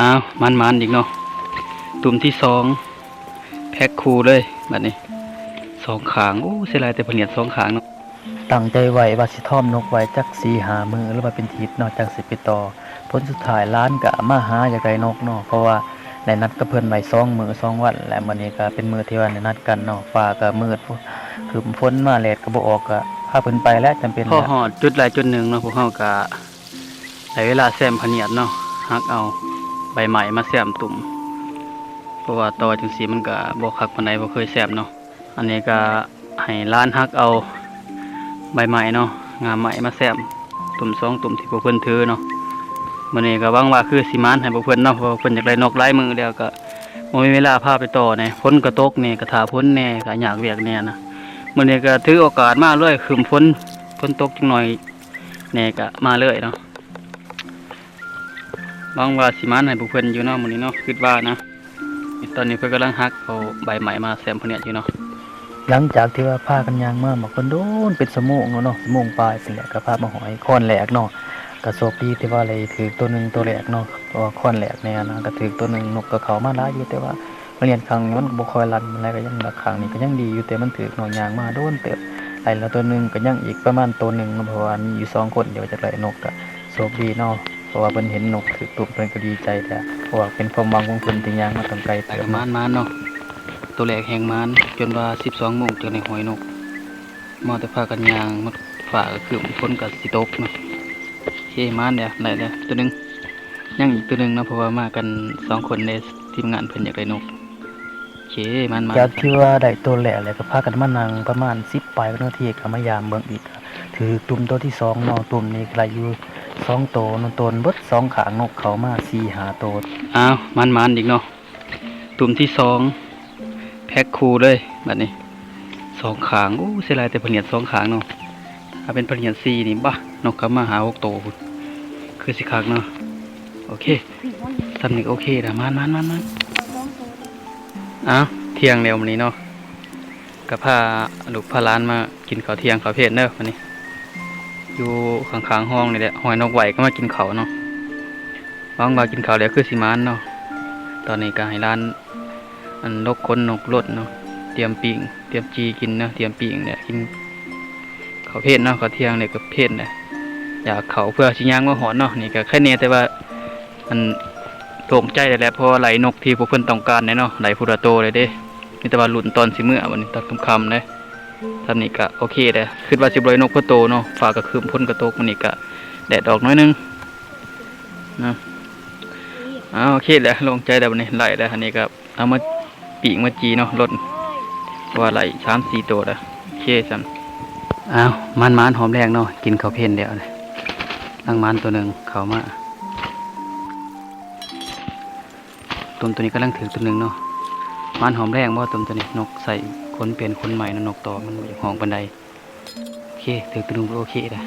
ອ້າວ ໝານໆ ອີກເນາະ ຕຸ່ມທີສອງ ແພັກຄູ່ເລີຍບາດນີ້ ສອງຂ້າງ. ໂອ້ ເສຍດາຍແຕ່ພະເນດສອງຂ້າງເນາະ. ຕັ້ງໃຈໄວ້ວ່າຊິທ້ອມນົກໄວ້ຈັກສີ່ຫ້າມື້ ຫຼືວ່າເປັນທິດເນາະ ຈັ່ງຊິໄປຕໍ່. ຜົນສຸດທ້າຍຫຼານກໍມາຫາຢາກໄດ້ນົກເນາະ ເພາະວ່າໄດ້ນັດກັບເພິ່ນໄວ້ສອງມື້ສອງວັນ ແລະ ມື້ນີ້ກໍເປັນມື້ທີ່ວ່າໄດ້ນັດກັນເນາະ. ຟ້າກໍມືດ ຄຶ້ມຝົນມາ ແດດກໍບໍ່ອອກ ກໍພາເພິ່ນໄປແຫຼະ ຈຳເປັນ. ພໍຮອດຈຸດໃດຈຸດໜຶ່ງເນາະ ພວກເຮົາກໍ ໄດ້ເວລາແຊມພະເນດເນາະ ຫັກເອົາໃບໄມ້ມາແຊມຕຸ່ມ ເພາະວ່າຕໍ່ຈັ່ງຊີ້ມັນກະບໍ່ຄັກປານໃດ ບໍ່ເຄີຍແຊມເນາະ. ອັນນີ້ກະໃຫ້ຫຼານຫັກເອົາໃບໄມ້ເນາະ ງ່າມໄມ້ມາແຊມຕຸ່ມສອງຕຸ່ມທີ່ພວກເພິ່ນຖືເນາະ. ມື້ນີ້ກະຫວັງວ່າຄືຊິໝານໃຫ້ພວກເພິ່ນເນາະ ເພາະວ່າເພິ່ນຢາກໄດ້ນົກຫຼາຍມື້ແລ້ວ ກະບໍ່ມີເວລາພາໄປຕໍ່ແດ່ ຝົນກະຕົກແດ່ ກະຖ້າຝົນແດ່ ກະຍາກວຽກແດ່ນະ. ມື້ນີ້ກະຖືໂອກາດມາເລີຍ ຄຶ້ມຝົນ ຝົນຕົກຈັກໜ້ອຍ ແດ່ກະມາເລີຍເນາະ. ຫວັງວ່າຊິໝານໃຫ້ພວກເພິ່ນຢູ່ເນາະ ມື້ນີ້ເນາະ ຄິດວ່ານະ. ຕອນນີ້ເພິ່ນກຳລັງຫັກເອົາໃບໄມ້ມາແຊມພະເນດຢູ່ເນາະ. ຫຼັງຈາກທີ່ວ່າພາກັນຍ່າງມາບັກດົນໆ ເປັນຊົ່ວໂມງແລ້ວເນາະ ຊົ່ວໂມງປາຍພຸ້ນແຫຼະ ກໍພາມາຮອດຄອນແລກເນາະ. ກໍໂຊກດີທີ່ວ່າໄດ້ຖືກໂຕໜຶ່ງ ໂຕແລກເນາະ ເພາະວ່າຄອນແລກແນ່ນະ ກໍຖືກໂຕໜຶ່ງ. ນກກໍເຂົ້າມາຫຼາຍຢູ່ ແຕ່ວ່າມາລຽນຄັ້ງນີ້ມັນກໍບໍ່ຄ່ອຍລັນປານໃດ ກໍຍັງລັກ. ຄັ້ງນີ້ກໍຍັງດີຢູ່ ແຕ່ມັນຖືກເນາະ ຍ່າງມາດົນເຕີບ ໄດ້ແລ້ວໂຕໜຶ່ງ ກໍຍັງອີກປະມານໂຕໜຶ່ງເນາະ ເພາະວ່າມີຢູ່ສອງຄົນ ດຽວຈະໄດ້ນົກ ກໍໂຊກດີເນາະ ເພາະວ່າເພິ່ນເຫັນນົກຖືກຕຸ່ມ ເພິ່ນກໍດີໃຈແຫຼະ ເພາະວ່າເປັນຄວາມຫວັງຂອງເພິ່ນທີ່ຍ່າງມາຕັ້ງໄກເຕີບ. ກໍໝານໆ ເນາະ ໂຕແລກແຮ່ງໝານ ຈົນວ່າສິບສອງໂມງຈຶ່ງໄດ້ຫອຍນົກ ມາແຕ່ພາກັນຍ່າງ ມາ ຟ້າກໍຄຶ້ມ ຝົນກໍຊິຕົກເນາະ. ໂອເຄ ໝານແລ້ວ ໄດ້ແລ້ວໂຕໜຶ່ງ ຍັງອີກໂຕໜຶ່ງເນາະ ເພາະວ່າມາກັນສອງຄົນເດ້ ທີມງານເພິ່ນຢາກໄດ້ນົກ. ໂອເຄ ໝານໆ ຈາກທີ່ວ່າໄດ້ໂຕແລກແລ້ວ ກໍພາກັນມານັ່ງປະມານສິບປາຍນາທີ ກໍມາຢາມເບິ່ງອີກ ກໍຖືກຕຸ່ມໂຕທີສອງເນາະ. ຕຸ່ມນີ້ກໍໄດ້ຢູ່ສອງໂຕເນາະ ໂຕນເບິດສອງຂ້າງ ນົກເຂົ້າມາສີ່ຫ້າໂຕ. ອ້າວ ໝານໆ ອີກເນາະ ຕຸ່ມທີສອງ ແພັກຄູ່ເລີຍບາດນີ້ ສອງຂ້າງ. ໂອ້ ເສຍດາຍແຕ່ພະເນດສອງຂ້າງເນາະ ຖ້າເປັນພະເນດສີ່ນີ້ ບາ ນົກກໍມາຫ້າຫົກໂຕພຸ້ນ ຄືຊິຄັກເນາະ. ໂອເຄ ສ່ຳນີ້ໂອເຄລະ ໝານໆໆໆ. ອ້າວ ທ່ຽງແລ້ວມື້ນີ້ເນາະ ກໍພາລູກພາຫຼານມາກິນເຂົ້າທ່ຽງເຂົ້າເພນເດີມື້ນີ້ ຢູ່ຂ້າງໆ ຮ່ອງນີ້ແຫຼະ ຫ້ອຍນົກໄຫວ້ກໍມາກິນເຂົ້າເນາະ. ຫວັງວ່າກິນເຂົ້າແລ້ວຄືຊິໝານເນາະ. ຕອນນີ້ກໍໃຫ້ຫຼານ ອັນ ລົກຂົນນົກລົດເນາະ ຕຽມປີ້ງ ຕຽມຈີ່ກິນເນາະ ຕຽມປີ້ງແຫຼະ ກິນເຂົ້າເພນເນາະ ເຂົ້າທ່ຽງແລ້ວກໍເພນແຫຼະ ຢາກເຂົ້າເພື່ອຊິຍ່າງມາຮອດເນາະ. ນີ້ກໍໄຄແນ່ ແຕ່ວ່າ ອັນ ໂລ່ງໃຈແລ້ວແຫຼະ ເພາະວ່າໄລ່ນົກທີ່ພວກເພິ່ນຕ້ອງການແລ້ວເນາະ ໄລ່ພຸ້ນລະໂຕແລ້ວເດ້. ມີແຕ່ວ່າລຸ້ນຕອນຊິເມືອບາດນີ້ ຕອນຄ່ຳໆເດ້. ສ່ຳນີ້ກໍໂອເຄແລ້ວ ຄິດວ່າຊິບໍ່ໄດ້ນົກຈັກໂຕເນາະ ຟ້າກໍຄຶ້ມ ຝົນກໍຕົກ ມື້ນີ້ກໍແດດອອກໜ້ອຍໜຶ່ງເນາະ. ອ້າວ ໂອເຄແລ້ວ ໂລ່ງໃຈແລ້ວບາດນີ້ ໄລ່ແລ້ວ. ອັນນີ້ກໍ ເອົາມາປີ້ງມາຈີ່ເນາະລົດ ເພາະວ່າໄດ້ສາມສີ່ໂຕແລ້ວ. ໂອເຄຊັ້ນ ອ້າວ ໝານໆ ຮອບແລກເນາະ ກິນເຂົ້າເພນແລ້ວ ຫຼັງໝານໂຕໜຶ່ງເຂົ້າມາ. ຕຸ່ມໂຕນີ້ກຳລັງຖືກໂຕໜຶ່ງເນາະ ໝານຮອບແລກບໍ່ ຕຸ່ມໂຕນີ້. ນົກໃສ່ຂົນປ່ຽນຂົນໃໝ່ເນາະ ນົກຕໍ່ມັນບໍ່ຢາກຮ້ອງປານໃດ. ໂອເຄ ຖືກໂຕໜຶ່ງ ໂອເຄເດ້.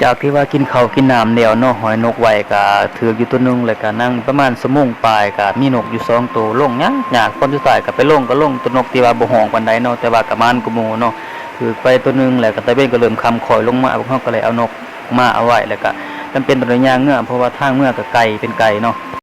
ຈາກທີ່ວ່າກິນເຂົ້າກິນນ້ຳແລ້ວເນາະ ຫ້ອຍນົກໄຫວ້ກໍຖືກຢູ່ໂຕໜຶ່ງ ແລ້ວກໍນັ່ງປະມານຊົ່ວໂມງປາຍ ກໍມີນົກຢູ່ສອງໂຕ ລົງຍາກໆ ຜົນສຸດທ້າຍກໍໄປລົງ ກໍລົງໂຕນົກທີ່ວ່າບໍ່ຮ້ອງປານໃດເນາະ ແຕ່ວ່າກໍໝານກວ່າໝູ່ເນາະ. ຖືກໄປໂຕໜຶ່ງ ແລ້ວກໍຕາເວັນກໍເລີ່ມຄ່ຳ ຄ່ອຍລົງມາ ພວກເຮົາກໍເລີຍເອົານົກມາເອົາໄວ້ ແລ້ວກໍຈຳເປັນຕ້ອງໄດ້ຍ່າງເມືອ ເພາະວ່າທາງເມືອກໍໄກ ເປັນໄກເນາະ.